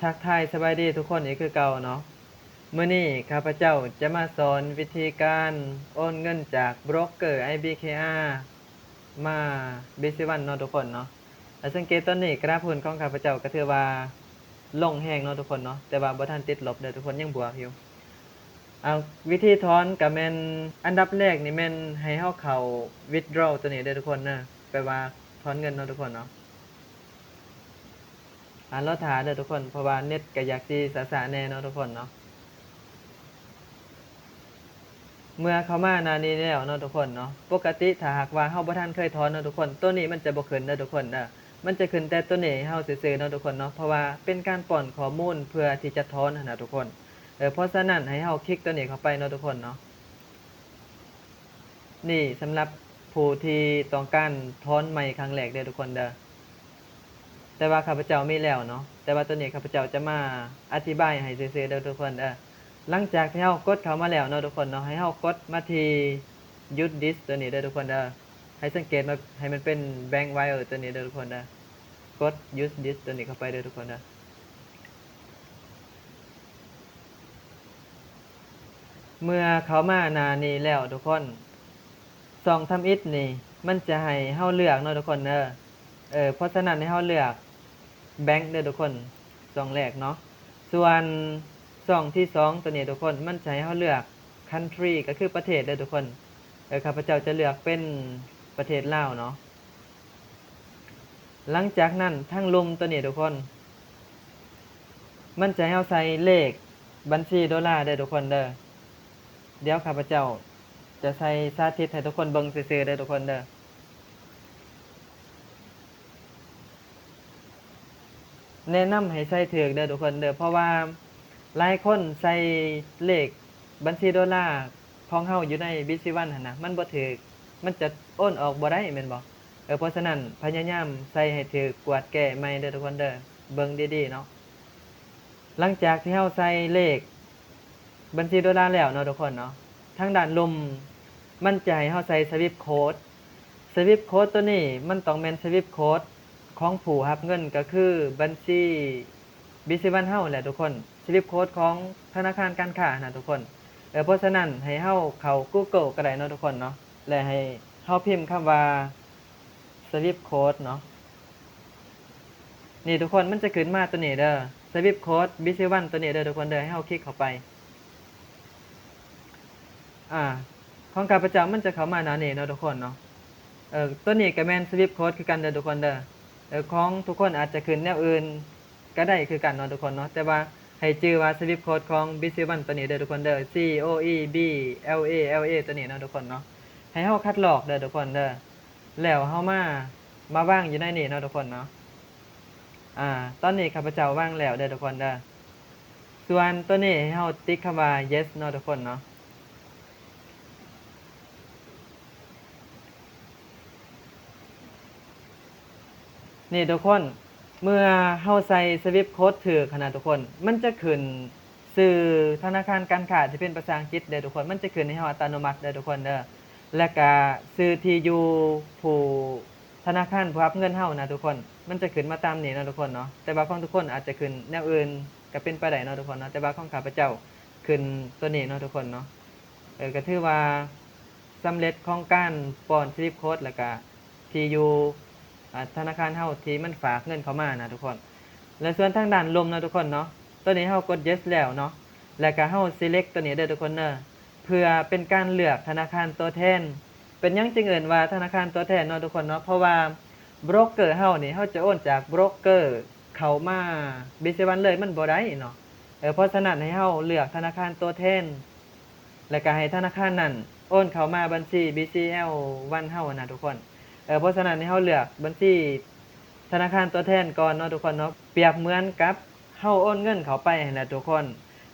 ທັກທາຍສະບາຍດີທຸກຄົນອີກຄືເກົ່າເນາະ. ມື້ນີ້ຂ້າພະເຈົ້າຈະມາສອນວິທີການໂອນເງິນຈາກໂບຣກເກີ ໄອບີເຄອາ ມາ ບີຊີວັນ ເນາະທຸກຄົນເນາະ. ແລະ ສັງເກດຕອນນີ້ກຣາຟຮຸ້ນຂອງຂ້າພະເຈົ້າກໍຖືວ່າລົງແຮງເນາະທຸກຄົນເນາະ, ແຕ່ວ່າບໍ່ທັນຕິດລົບເດີທຸກຄົນ, ຍັງບວກຢູ່. ອາ ວິທີຖອນກໍແມ່ນ ອັນດັບແລກນີ້ແມ່ນໃຫ້ເຮົາເຂົ້າ withdraw ຕົວນີ້ເດີທຸກຄົນເດີ, ແປວ່າຖອນເງິນເນາະທຸກຄົນເນາະ. ອາ ລໍຖ້າເດີທຸກຄົນ, ເພາະວ່າເນັດກໍຢາກຊິຊ້າໆແດ່ເນາະທຸກຄົນເນາະ. ເມື່ອເຂົ້າມາໜ້ານີ້ແລ້ວເນາະທຸກຄົນເນາະ, ປົກກະຕິຖ້າຫາກວ່າເຮົາບໍ່ທັນເຄີຍຖອນເນາະທຸກຄົນ, ໂຕນີ້ມັນຈະບໍ່ຂຶ້ນເດີທຸກຄົນເດີ, ມັນຈະຂຶ້ນແຕ່ໂຕນີ້ໃຫ້ເຮົາຊື່ໆເນາະທຸກຄົນເນາະ, ເພາະວ່າເປັນການປ້ອນຂໍ້ມູນເພື່ອທີ່ຈະຖອນຫັ້ນນະທຸກຄົນ. ເອີ ເພາະສະນັ້ນໃຫ້ເຮົາຄລິກໂຕນີ້ເຂົ້າໄປເນາະທຸກຄົນເນາະ. ນີ້ສຳລັບຜູ້ທີ່ຕ້ອງການຖອນໃໝ່ຄັ້ງແລກເດີທຸກຄົນເດີ. ແຕ່ວ່າຂ້າພະເຈົ້າມີແລ້ວເນາະ, ແຕ່ວ່າໂຕນີ້ຂ້າພະເຈົ້າຈະມາອະທິບາຍໃຫ້ຊື່ໆເດີທຸກຄົນເດີ. ຫຼັງຈາກທີ່ເຮົາກົດເຂົ້າມາແລ້ວເນາະທຸກຄົນເນາະ, ໃຫ້ເຮົາກົດມາທີ່ Use This ໂຕນີ້ເດີທຸກຄົນເດີ. ໃຫ້ສັງເກດມາ ໃຫ້ມັນເປັນ Bank Wire ໂຕນີ້ເດີທຸກຄົນເດີ. ກົດ Use This ໂຕນີ້ເຂົ້າໄປເດີທຸກຄົນເດີ. ເມື່ອເຂົ້າມາໜ້ານີ້ແລ້ວທຸກຄົນ, ຊ່ອງທຳອິດນີ້ມັນຈະໃຫ້ເຮົາເລືອກເນາະທຸກຄົນເດີ. ເອີ ເພາະສະນັ້ນໃຫ້ເຮົາເລືອກ Bank ເດີທຸກຄົນ, ຊ່ອງແລກເນາະ. ສ່ວນຊ່ອງທີສອງໂຕນີ້ທຸກຄົນ, ມັນຈະໃຫ້ເຮົາເລືອກ Country ກໍຄືປະເທດເດີທຸກຄົນ. ເອີ ຂ້າພະເຈົ້າຈະເລືອກເປັນປະເທດລາວເນາະ. ຫຼັງຈາກນັ້ນທາງລຸ່ມໂຕນີ້ທຸກຄົນ, ມັນຈະໃຫ້ເຮົາໃສ່ເລກບັນຊີໂດລາເດີທຸກຄົນເດີ. ດຽວຂ້າພະເຈົ້າຈະໃສ່ສາທິດໃຫ້ທຸກຄົນເບິ່ງຊື່ໆເດີທຸກຄົນເດີ. ແນະນຳໃຫ້ໃສ່ຖືກເດີທຸກຄົນເດີ, ເພາະວ່າຫຼາຍຄົນໃສ່ເລກບັນຊີໂດລາຂອງເຮົາຢູ່ໃນ ບີຊີວັນ ຫັ້ນນະ ມັນບໍ່ຖືກ, ມັນຈະໂອນອອກບໍ່ໄດ້ແມ່ນບໍ່? ເອີ ເພາະສະນັ້ນພະຍາຍາມໃສ່ໃຫ້ຖືກ, ກວດແກ້ໃໝ່ເດີທຸກຄົນເດີ, ເບິ່ງດີໆເນາະ. ຫຼັງຈາກທີ່ເຮົາໃສ່ເລກບັນຊີໂດລາແລ້ວເນາະທຸກຄົນເນາະ, ທາງດ້ານລຸ່ມມັນຈະໃຫ້ເຮົາໃສ່ Swift Code. Swift Code ໂຕນີ້ມັນຕ້ອງແມ່ນ Swift Code ຂອງຜູ້ຮັບເງິນ, ກໍຄືບັນຊີ ບີຊີວັນ ເຮົາແຫຼະທຸກຄົນ, Swift Code ຂອງທະນາຄານການຄ້ານະທຸກຄົນ. ເອີ ເພາະສະນັ້ນໃຫ້ເຮົາເຂົ້າ Google ກໍໄດ້ເນາະທຸກຄົນເນາະ, ແລະ ໃຫ້ເຮົາພິມຄຳວ່າ Swift Code ເນາະ. ນີ້ທຸກຄົນ, ມັນຈະຂຶ້ນມາໂຕນີ້ເດີ, Swift Code ບີຊີວັນ ໂຕນີ້ເດີທຸກຄົນເດີ, ໃຫ້ເຮົາຄລິກເຂົ້າໄປ. ອາ ຂອງຂ້າພະເຈົ້າມັນຈະເຂົ້າມາໜ້ານີ້ເນາະທຸກຄົນເນາະ. ເອີ ໂຕນີ້ກໍແມ່ນ Swift Code ຄືກັນເດີທຸກຄົນເດີ. ເອີ ຂອງທຸກຄົນອາດຈະຂຶ້ນແນວອື່ນກໍໄດ້ຄືກັນເນາະທຸກຄົນເນາະ, ແຕ່ວ່າໃຫ້ຈື່ວ່າ Swift Code ຂອງ ບີຊີວັນ ໂຕນີ້ເດີທຸກຄົນເດີ, C O E B L A L A ໂຕນີ້ເນາະທຸກຄົນເນາະ. ໃຫ້ເຮົາຄັດລອກເດີທຸກຄົນເດີ, ແລ້ວເຮົາມາ ມາວາງຢູ່ໃນນີ້ເນາະທຸກຄົນເນາະ. ອາ ຕອນນີ້ຂ້າພະເຈົ້າວາງແລ້ວເດີທຸກຄົນເດີ. ສ່ວນໂຕນີ້ໃຫ້ເຮົາຕິກຄຳວ່າ Yes ເນາະທຸກຄົນເນາະ. ນີ້ທຸກຄົນ, ເມື່ອເຮົາໃສ່ Swift Code ຖືກຫັ້ນນະທຸກຄົນ, ມັນຈະຂຶ້ນຊື່ທະນາຄານການຄ້າທີ່ເປັນພາສາອັງກິດເດີທຸກຄົນ, ມັນຈະຂຶ້ນໃຫ້ເຮົາອັດຕະໂນມັດເດີທຸກຄົນເດີ. ແລະກະຊື່ທີ່ຢູ່ຜູ້ ທະນາຄານຜູ້ຮັບເງິນເຮົານະທຸກຄົນ, ມັນຈະຂຶ້ນມາຕາມນີ້ເນາະທຸກຄົນເນາະ. ແຕ່ວ່າຂອງທຸກຄົນອາດຈະຂຶ້ນແນວອື່ນກໍເປັນໄປໄດ້ເນາະທຸກຄົນເນາະ, ແຕ່ວ່າຂອງຂ້າພະເຈົ້າຂຶ້ນໂຕນີ້ເນາະທຸກຄົນເນາະ. ເອີ ກໍຖືວ່າສຳເລັດຂອງການປ້ອນ Swift Code ແລ້ວກະທີ່ຢູ່ ອາ ທະນາຄານເຮົາທີ່ມັນຝາກເງິນເຂົ້າມານະທຸກຄົນ. ແລະສ່ວນທາງດ້ານລຸ່ມເນາະທຸກຄົນເນາະ, ໂຕນີ້ເຮົາກົດ Yes ແລ້ວເນາະ, ແລ້ວກະເຮົາ Select ໂຕນີ້ເດີທຸກຄົນເດີ. ເພື່ອເປັນການເລືອກທະນາຄານຕົວແທນ. ເປັນຫຍັງຈຶ່ງເອີ້ນວ່າທະນາຄານຕົວແທນເນາະທຸກຄົນເນາະ? ເພາະວ່າໂບຣກເກີເຮົານີ້ ເຮົາຈະໂອນຈາກໂບຣກເກີເຂົ້າມາ ບີຊີວັນ ເລີຍ ມັນບໍ່ໄດ້ເນາະ. ເອີ ເພາະສະນັ້ນໃຫ້ເຮົາເລືອກທະນາຄານຕົວແທນ ແລ້ວກໍໃຫ້ທະນາຄານນັ້ນໂອນເຂົ້າມາບັນຊີ ບີຊີແອລວັນ ເຮົານະທຸກຄົນ. ເອີ ເພາະສະນັ້ນໃຫ້ເຮົາເລືອກບັນຊີທະນາຄານຕົວແທນກ່ອນເນາະທຸກຄົນເນາະ. ປຽບເໝືອນກັບເຮົາໂອນເງິນເຂົ້າໄປຫັ້ນແຫຼະທຸກຄົນ.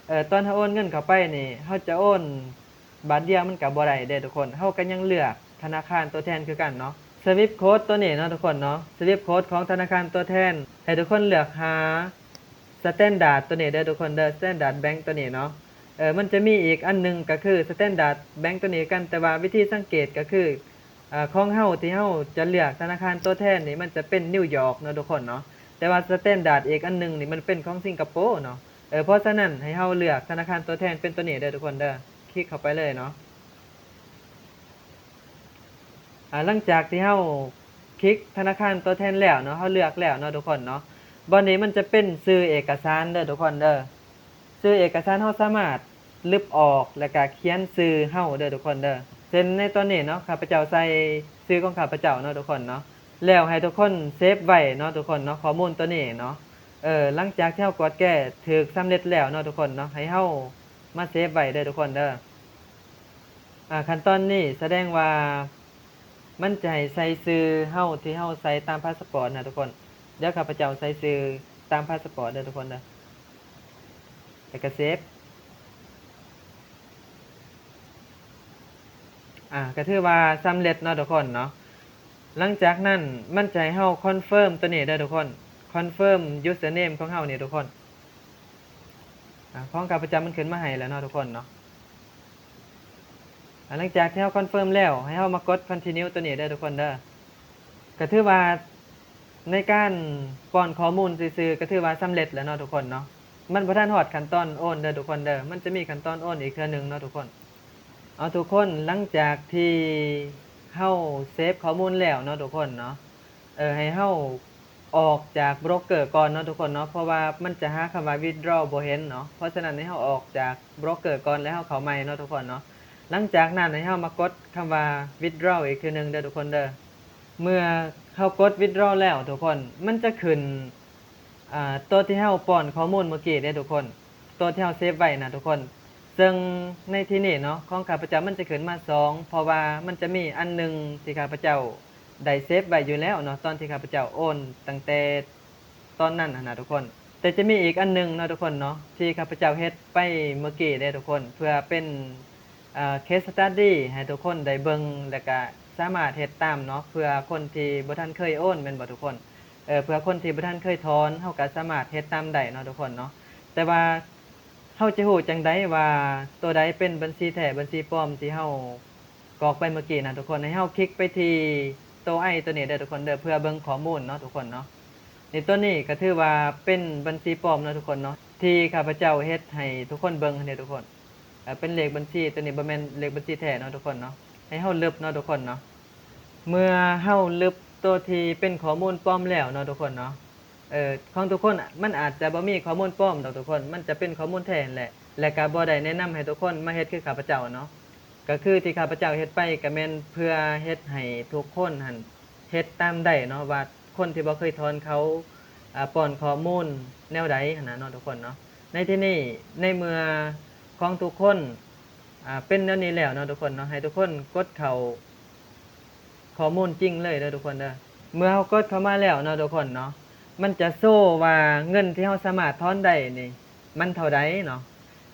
ເອີ ຕອນເຮົາໂອນເງິນເຂົ້າໄປນີ້ ເຮົາຈະໂອນ ບາດດຽວມັນກໍບໍ່ໄດ້ເດ້ທຸກຄົນ, ເຮົາກໍຍັງເລືອກທະນາຄານຕົວແທນຄືກັນເນາະ. Swift Code ຕົວນີ້ເນາະທຸກຄົນເນາະ, Swift Code ຂອງທະນາຄານຕົວແທນ, ໃຫ້ທຸກຄົນເລືອກຫາ Standard ຕົວນີ້ເດີທຸກຄົນເດີ, Standard Bank ຕົວນີ້ເນາະ. ເອີ ມັນຈະມີອີກອັນໜຶ່ງກໍຄື Standard Bank ຕົວນີ້ຄືກັນ, ແຕ່ວ່າວິທີສັງເກດກໍຄື ເອີ ຂອງເຮົາທີ່ເຮົາຈະເລືອກທະນາຄານຕົວແທນນີ້ ມັນຈະເປັນນິວຢອກເນາະທຸກຄົນເນາະ. ແຕ່ວ່າສະແຕນດາດອີກອັນໜຶ່ງນີ້ມັນເປັນຂອງສິງກະໂປເນາະ. ເອີ ເພາະສະນັ້ນໃຫ້ເຮົາເລືອກທະນາຄານຕົວແທນເປັນຕົວນີ້ເດີທຸກຄົນເດີ. ຄລິກເຂົ້າໄປເລີຍເນາະ. ອາ ຫຼັງຈາກທີ່ເຮົາຄລິກທະນາຄານຕົວແທນແລ້ວເນາະ, ເຮົາເລືອກແລ້ວເນາະທຸກຄົນເນາະ, ບ່ອນນີ້ມັນຈະເປັນຊື່ເອກະສານເດີທຸກຄົນເດີ. ຊື່ເອກະສານເຮົາສາມາດລຶບອອກ ແລ້ວກະຂຽນຊື່ເຮົາເດີທຸກຄົນເດີ. ເຊັ່ນໃນຕອນນີ້ເນາະ, ຂ້າພະເຈົ້າໃສ່ຊື່ຂອງຂ້າພະເຈົ້າເນາະທຸກຄົນເນາະ. ແລ້ວໃຫ້ທຸກຄົນເຊບໄວ້ເນາະທຸກຄົນເນາະ, ຂໍ້ມູນຕົວນີ້ເນາະ. ເອີ ຫຼັງຈາກທີ່ເຮົາກວດແກ້ຖືກສຳເລັດແລ້ວເນາະທຸກຄົນເນາະ, ໃຫ້ເຮົາມາເຊບໄວ້ເດີທຸກຄົນເດີ. ອາ ຂັ້ນຕອນນີ້ສະແດງວ່າມັນຈະໃຫ້ໃສ່ຊື່ເຮົາທີ່ເຮົາໃສ່ຕາມພາສະປອດນະທຸກຄົນ. ດຽວຂ້າພະເຈົ້າໃສ່ຊື່ຕາມພາສະປອດເດີທຸກຄົນເດີ ແລ້ວກະເຊບ. ອາ ກະຖືວ່າສຳເລັດເນາະທຸກຄົນເນາະ. ຫຼັງຈາກນັ້ນມັນຈະໃຫ້ເຮົາຄອນເຟີມຕົວນີ້ເດີທຸກຄົນ, ຄອນເຟີມຢູເຊີເນມຂອງເຮົານີ້ທຸກຄົນ. ອາ ຂອງຂ້າພະເຈົ້າມັນຂຶ້ນມາໃຫ້ແລ້ວເນາະທຸກຄົນເນາະ. ອາ ຫຼັງຈາກທີ່ເຮົາຄອນເຟີມແລ້ວ ໃຫ້ເຮົາມາກົດຄອນທິນິວຕົວນີ້ເດີທຸກຄົນເດີ. ກະຖືວ່າໃນການປ້ອນຂໍ້ມູນຊື່ໆ ກະຖືວ່າສຳເລັດແລ້ວເນາະທຸກຄົນເນາະ. ມັນບໍ່ທັນຮອດຂັ້ນຕອນໂອນເດີທຸກຄົນເດີ, ມັນຈະມີຂັ້ນຕອນໂອນອີກເທື່ອໜຶ່ງເນາະທຸກຄົນ. ເອົາທຸກຄົນ, ຫຼັງຈາກທີ່ເຮົາເຊບຂໍ້ມູນແລ້ວເນາະທຸກຄົນເນາະ, ເອີ ໃຫ້ເຮົາອອກຈາກໂບຣກເກີກ່ອນເນາະທຸກຄົນເນາະ, ເພາະວ່າມັນຈະຫາຄຳວ່າ withdraw ບໍ່ເຫັນເນາະ. ເພາະສະນັ້ນໃຫ້ເຮົາອອກຈາກໂບຣກເກີກ່ອນ ແລ້ວເຮົາເຂົ້າໃໝ່ເນາະທຸກຄົນເນາະ. ຫຼັງຈາກນັ້ນໃຫ້ເຮົາມາກົດຄຳວ່າ withdraw ອີກເທື່ອໜຶ່ງເດີທຸກຄົນເດີ. ເມື່ອເຮົາກົດ withdraw ແລ້ວທຸກຄົນ, ມັນຈະຂຶ້ນ ອາ ໂຕທີ່ເຮົາປ້ອນຂໍ້ມູນເມື່ອກີ້ເດ້ທຸກຄົນ, ໂຕທີ່ເຮົາເຊບໄວ້ນະທຸກຄົນ. ເຊິ່ງໃນທີ່ນີ້ເນາະ ຂອງຂ້າພະເຈົ້າມັນຈະຂຶ້ນມາສອງ ເພາະວ່າມັນຈະມີອັນໜຶ່ງທີ່ຂ້າພະເຈົ້າໄດ້ເຊບໄວ້ຢູ່ແລ້ວເນາະ ຕອນທີ່ຂ້າພະເຈົ້າໂອນຕັ້ງແຕ່ຕອນນັ້ນຫັ້ນນະທຸກຄົນ. ແຕ່ຈະມີອີກອັນໜຶ່ງເນາະທຸກຄົນເນາະ ທີ່ຂ້າພະເຈົ້າເຮັດໄປເມື່ອກີ້ເດ້ທຸກຄົນ ເພື່ອເປັນ ເອີ case study ໃຫ້ທຸກຄົນໄດ້ເບິ່ງ ແລ້ວກະສາມາດເຮັດຕາມເນາະ ເພື່ອຄົນທີ່ບໍ່ທັນເຄີຍໂອນແມ່ນບໍ່ທຸກຄົນ? ເອີ ເພື່ອຄົນທີ່ບໍ່ທັນເຄີຍຖອນ ເຮົາກະສາມາດເຮັດຕາມໄດ້ເນາະທຸກຄົນເນາະ. ແຕ່ວ່າເຮົາຈະຮູ້ຈັ່ງໃດວ່າໂຕໃດເປັນບັນຊີແທ້ບັນຊີປອມທີ່ເຮົາກອກໄປເມື່ອກີ້ນະທຸກຄົນ? ໃຫ້ເຮົາຄລິກໄປທີ່ໂຕ I ໂຕນີ້ເດີທຸກຄົນເດີ ເພື່ອເບິ່ງຂໍ້ມູນເນາະທຸກຄົນເນາະ. ນີ້ ໂຕນີ້ກະຖືວ່າເປັນບັນຊີປອມເນາະທຸກຄົນເນາະ ທີ່ຂ້າພະເຈົ້າເຮັດໃຫ້ທຸກຄົນເບິ່ງຫັ້ນເດທຸກຄົນ. ເອີ ເປັນເລກບັນຊີ ໂຕນີ້ບໍ່ແມ່ນເລກບັນຊີແທ້ເນາະທຸກຄົນເນາະ. ໃຫ້ເຮົາລຶບເນາະທຸກຄົນເນາະ. ເມື່ອເຮົາລຶບໂຕທີ່ເປັນຂໍ້ມູນປອມແລ້ວເນາະທຸກຄົນເນາະ, ເອີ ຂອງທຸກຄົນມັນອາດຈະບໍ່ມີຂໍ້ມູນປອມດອກທຸກຄົນ, ມັນຈະເປັນຂໍ້ມູນແທ້ຫັ້ນແຫຼະ ແລະກະບໍ່ໄດ້ແນະນຳໃຫ້ທຸກຄົນມາເຮັດຄືຂ້າພະເຈົ້າເນາະ. ກະຄືທີ່ຂ້າພະເຈົ້າເຮັດໄປກະແມ່ນເພື່ອເຮັດໃຫ້ທຸກຄົນຫັ້ນເຮັດຕາມໄດ້ເນາະ ວ່າ ຄົນທີ່ບໍ່ເຄີຍຖອນເຂົາ ອາ ປ້ອນຂໍ້ມູນແນວໃດຫັ້ນນະເນາະທຸກຄົນເນາະ. ໃນທີ່ນີ້ ໃນເມື່ອຂອງທຸກຄົນ ອາ ເປັນແນວນີ້ແລ້ວເນາະທຸກຄົນເນາະ, ໃຫ້ທຸກຄົນກົດເຂົ້າຂໍ້ມູນຈິງເລີຍເດີທຸກຄົນເດີ. ເມື່ອເຮົາກົດເຂົ້າມາແລ້ວເນາະທຸກຄົນເນາະ, ມັນຈະໂຊວ່າເງິນທີ່ເຮົາສາມາດຖອນໄດ້ນີ້ ມັນເທົ່າໃດເນາະ.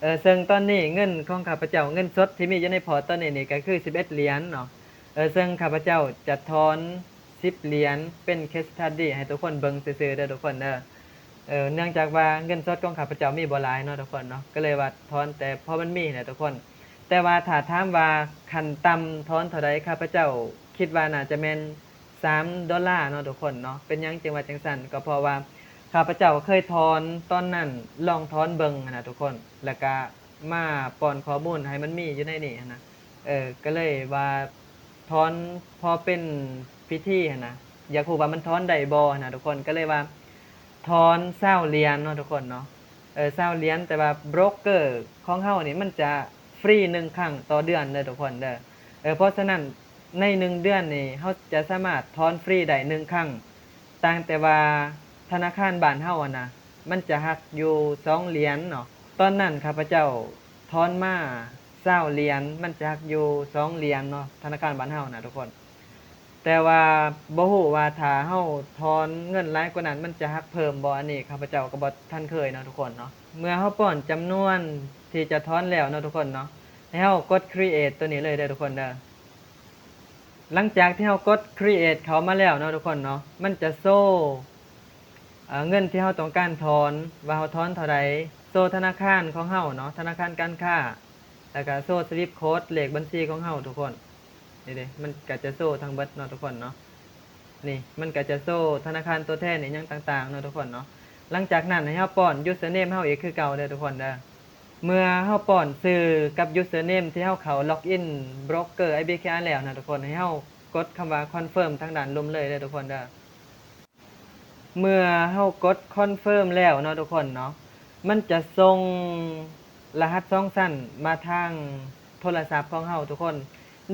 ເອີ ເຊິ່ງຕອນນີ້ເງິນຂອງຂ້າພະເຈົ້າ ເງິນສົດທີ່ມີຢູ່ໃນພອດຕອນນີ້ນີ້ ກະຄືສິບເອັດຫຼຽນເນາະ. ເອີ ເຊິ່ງຂ້າພະເຈົ້າຈະຖອນສິບຫຼຽນເປັນ case study ໃຫ້ທຸກຄົນເບິ່ງຊື່ໆເດີທຸກຄົນເດີ. ເອີ ເນື່ອງຈາກວ່າເງິນສົດຂອງຂ້າພະເຈົ້າມີບໍ່ຫຼາຍເນາະທຸກຄົນເນາະ, ກະເລີຍວ່າຖອນແຕ່ພໍມັນມີຫັ້ນແຫຼະທຸກຄົນ. ແຕ່ວ່າຖ້າຖາມວ່າຂັ້ນຕ່ຳຖອນເທົ່າໃດ, ຂ້າພະເຈົ້າຄິດວ່າໜ້າຈະແມ່ນ ສາມໂດລາເນາະທຸກຄົນເນາະ. ເປັນຫຍັງຈຶ່ງວ່າຈັ່ງຊັ້ນ? ກໍເພາະວ່າຂ້າພະເຈົ້າເຄີຍຖອນຕອນນັ້ນ ລອງຖອນເບິ່ງຫັ້ນນະທຸກຄົນ, ແລ້ວກະມາປ້ອນຂໍ້ມູນໃຫ້ມັນມີຢູ່ໃນນີ້ຫັ້ນນະ. ເອີ ກະເລີຍວ່າຖອນພໍເປັນພິທີຫັ້ນນະ, ຢາກຮູ້ວ່າມັນຖອນໄດ້ບໍ່ຫັ້ນນະທຸກຄົນ, ກະເລີຍວ່າຖອນຊາວຫຼຽນເນາະທຸກຄົນເນາະ. ເອີ ຊາວຫຼຽນ, ແຕ່ວ່າໂບຣກເກີຂອງເຮົານີ້ມັນຈະຟຣີໜຶ່ງຄັ້ງຕໍ່ເດືອນເດີທຸກຄົນເດີ. ເອີ ເພາະສະນັ້ນ ໃນໜຶ່ງເດືອນນີ້ ເຮົາຈະສາມາດຖອນຟຣີໄດ້ໜຶ່ງຄັ້ງ, ຕ່າງແຕ່ວ່າທະນາຄານບ້ານເຮົາຫັ້ນນະ ມັນຈະຫັກຢູ່ສອງຫຼຽນເນາະ. ຕອນນັ້ນຂ້າພະເຈົ້າຖອນມາຊາວຫຼຽນ, ມັນຈະຫັກຢູ່ສອງຫຼຽນເນາະ, ທະນາຄານບ້ານເຮົານະທຸກຄົນ. ແຕ່ວ່າບໍ່ຮູ້ວ່າຖ້າເຮົາຖອນເງິນຫຼາຍກວ່ານັ້ນ ມັນຈະຫັກເພີ່ມບໍ່, ອັນນີ້ຂ້າພະເຈົ້າກໍບໍ່ທັນເຄີຍເນາະທຸກຄົນເນາະ. ເມື່ອເຮົາປ້ອນຈຳນວນທີ່ຈະຖອນແລ້ວເນາະທຸກຄົນເນາະ, ໃຫ້ເຮົາກົດ create ໂຕນີ້ເລີຍເດີທຸກຄົນເດີ. ຫຼັງຈາກທີ່ເຮົາກົດ create ເຂົ້າມາແລ້ວເນາະທຸກຄົນເນາະ, ມັນຈະໂຊ ເອີ ເງິນທີ່ເຮົາຕ້ອງການຖອນ ວ່າເຮົາຖອນເທົ່າໃດ, ໂຊທະນາຄານຂອງເຮົາເນາະ, ທະນາຄານການຄ້າ, ແລ້ວກະໂຊສະວິບໂຄດ ເລກບັນຊີຂອງເຮົາທຸກຄົນ. ນີ້ເດ້ ມັນກະຈະໂຊທັງເບິດເນາະທຸກຄົນເນາະ. ນີ້ມັນກໍຈະໂຊທະນາຄານຕົວແທນອີ່ຫຍັງຕ່າງໆເນາະທຸກຄົນເນາະ. ຫຼັງຈາກນັ້ນໃຫ້ເຮົາປ້ອນ username ເຮົາອີກຄືເກົ່າເດີທຸກຄົນເດີ. ເມື່ອເຮົາປ້ອນຊື່ກັບ username ທີ່ເຮົາເຂົ້າ login broker IBKR ແລ້ວນະທຸກຄົນ ໃຫ້ເຮົາກົດຄຳວ່າ confirm ທາງດ້ານລຸ່ມເລີຍເດີທຸກຄົນເດີ. ເມື່ອເຮົາກົດ confirm ແລ້ວເນາະທຸກຄົນເນາະ ມັນຈະສົ່ງລະຫັດສອງຊັ້ນມາທາງໂທລະສັບຂອງເຮົາທຸກຄົນ.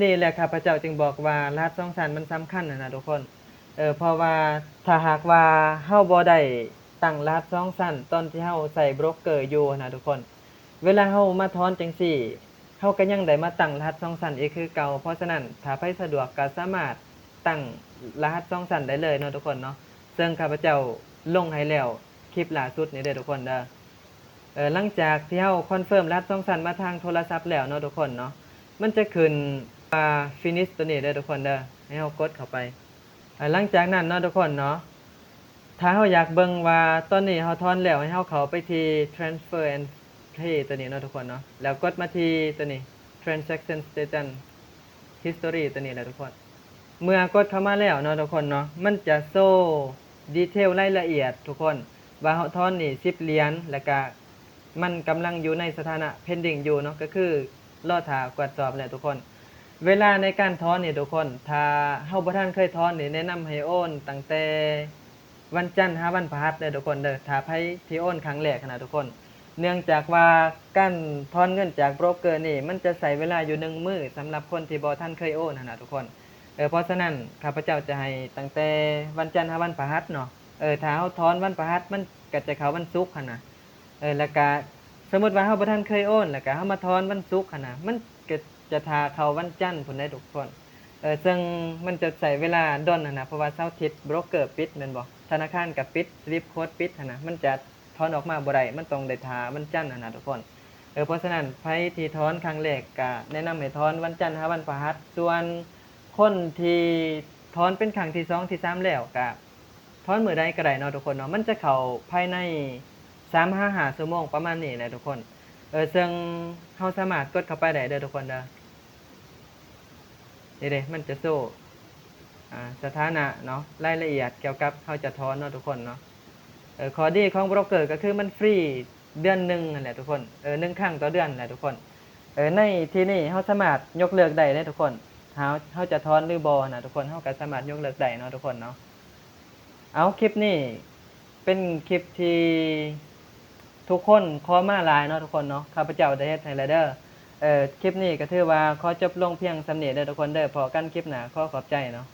ນີ້ແຫຼະຂ້າພະເຈົ້າຈຶ່ງບອກວ່າລະຫັດສອງຊັ້ນມັນສຳຄັນຫັ້ນນະທຸກຄົນ. ເອີ ເພາະວ່າຖ້າຫາກວ່າເຮົາບໍ່ໄດ້ຕັ້ງລະຫັດສອງຊັ້ນຕອນທີ່ເຮົາໃຊ້ໂບຣກເກີຢູ່ຫັ້ນນະທຸກຄົນ ເວລາເຮົາມາຖອນຈັ່ງຊີ້ ເຮົາກໍຍັງໄດ້ມາຕັ້ງລະຫັດສອງຊັ້ນອີກຄືເກົ່າ. ເພາະສະນັ້ນ ຖ້າໃຜສະດວກກໍສາມາດຕັ້ງລະຫັດສອງຊັ້ນໄດ້ເລີຍເນາະທຸກຄົນເນາະ. ເຊິ່ງຂ້າພະເຈົ້າລົງໃຫ້ແລ້ວຄລິບລ່າສຸດນີ້ເດີທຸກຄົນເດີ. ເອີ ຫຼັງຈາກທີ່ເຮົາ confirm ລະຫັດສອງຊັ້ນມາທາງໂທລະສັບແລ້ວເນາະທຸກຄົນເນາະ ມັນຈະຂຶ້ນວ່າ finish ຕົວນີ້ເດີທຸກຄົນເດີ. ໃຫ້ເຮົາກົດເຂົ້າໄປ. ເອີ ຫຼັງຈາກນັ້ນເນາະທຸກຄົນເນາະ ຖ້າເຮົາຢາກເບິ່ງວ່າຕອນນີ້ເຮົາຖອນແລ້ວ ໃຫ້ເຮົາເຂົ້າໄປທີ່ transfer and pay ຕົວນີ້ເນາະທຸກຄົນເນາະ ແລ້ວກົດມາທີ່ຕົວນີ້ transaction status history ຕົວນີ້ແຫຼະທຸກຄົນ. ເມື່ອກົດເຂົ້າມາແລ້ວເນາະທຸກຄົນເນາະ ມັນຈະໂຊ detail ລາຍລະອຽດທຸກຄົນ ວ່າເຮົາຖອນນີ້ສິບຫຼຽນ ແລ້ວກະມັນກຳລັງຢູ່ໃນສະຖານະ pending ຢູ່ເນາະ ກໍຄືລໍຖ້າກວດສອບແຫຼະທຸກຄົນ. ເວລາໃນການຖອນນີ້ທຸກຄົນ ຖ້າເຮົາບໍ່ທັນເຄີຍຖອນນີ້ ແນະນຳໃຫ້ໂອນຕັ້ງແຕ່ວັນຈັນຫາວັນພະຫັດເດີທຸກຄົນເດີ ຖ້າໃຜທີ່ໂອນຄັ້ງແລກຫັ້ນນະທຸກຄົນ. ເນື່ອງຈາກວ່າການຖອນເງິນຈາກໂບຣກເກີນີ້ ມັນຈະໃຊ້ເວລາຢູ່ໜຶ່ງມື້ ສຳລັບຄົນທີ່ບໍ່ທັນເຄີຍໂອນຫັ້ນນະທຸກຄົນ. ເອີ ເພາະສະນັ້ນ ຂ້າພະເຈົ້າຈະໃຫ້ຕັ້ງແຕ່ວັນຈັນຫາວັນພະຫັດເນາະ. ເອີ ຖ້າເຮົາຖອນວັນພະຫັດ ມັນກໍຈະເຂົ້າວັນສຸກຫັ້ນນະ. ເອີ ແລ້ວກະສົມມຸດວ່າເຮົາບໍ່ທັນເຄີຍໂອນ ແລ້ວກະເຮົາມາຖອນວັນສຸກຫັ້ນນະ ມັນກໍຈະຖ້າເຂົ້າວັນຈັນພຸ້ນເດ້ທຸກຄົນ. ເອີ ເຊິ່ງມັນຈະໃຊ້ເວລາດົນຫັ້ນນະ ເພາະວ່າເສົາທິດໂບຣກເກີປິດແມ່ນບໍ່? ທະນາຄານກໍປິດ SWIFT code ປິດຫັ້ນນະ ມັນຈະ ຖອນອອກມາບໍ່ໄດ້ ມັນຕ້ອງໄດ້ຖ້າວັນຈັນຫັ້ນນະທຸກຄົນ. ເອີ ເພາະສະນັ້ນ ໃຜທີ່ຖອນຄັ້ງແລກກະແນະນຳໃຫ້ຖອນວັນຈັນຫາວັນພະຫັດ. ສ່ວນຄົນທີ່ຖອນເປັນຄັ້ງທີສອງ ທີສາມແລ້ວ ກະຖອນມື້ໃດກໍໄດ້ເນາະທຸກຄົນເນາະ ມັນຈະເຂົ້າພາຍໃນສາມຫາຫ້າຊົ່ວໂມງປະມານນີ້ແຫຼະທຸກຄົນ. ເອີ ເຊິ່ງເຮົາສາມາດກົດເຂົ້າໄປໄດ້ເດີທຸກຄົນເດີ. ນີ້ເດ້ ມັນຈະໂຊ ອາ ສະຖານະເນາະ ລາຍລະອຽດກ່ຽວກັບເຮົາຈະຖອນເນາະທຸກຄົນເນາະ. ເອີ ຂໍ້ດີຂອງໂບຣກເກີກໍຄືມັນຟຣີເດືອນໜຶ່ງຫັ້ນແຫຼະທຸກຄົນ ເອີ ໜຶ່ງຄັ້ງຕໍ່ເດືອນແຫຼະທຸກຄົນ. ເອີ ໃນທີ່ນີ້ເຮົາສາມາດຍົກເລີກໄດ້ເດ້ທຸກຄົນ ເຮົາ ເຮົາຈະຖອນຫຼືບໍ່ນະທຸກຄົນ ເຮົາກໍສາມາດຍົກເລີກໄດ້ເນາະທຸກຄົນເນາະ. ເອົາ ຄລິບນີ້ເປັນຄລິບທີ່ທຸກຄົນຂໍມາຫຼາຍເນາະທຸກຄົນເນາະ ຂ້າພະເຈົ້າໄດ້ເຮັດໃຫ້ແລ້ວເດີ. ເອີ ຄລິບນີ້ກໍຖືວ່າຂໍຈົບລົງພຽງສ່ຳນີ້ເດີທຸກຄົນເດີ ພໍ້ກັນຄລິບໜ້າ ຂໍຂອບໃຈເນາະ.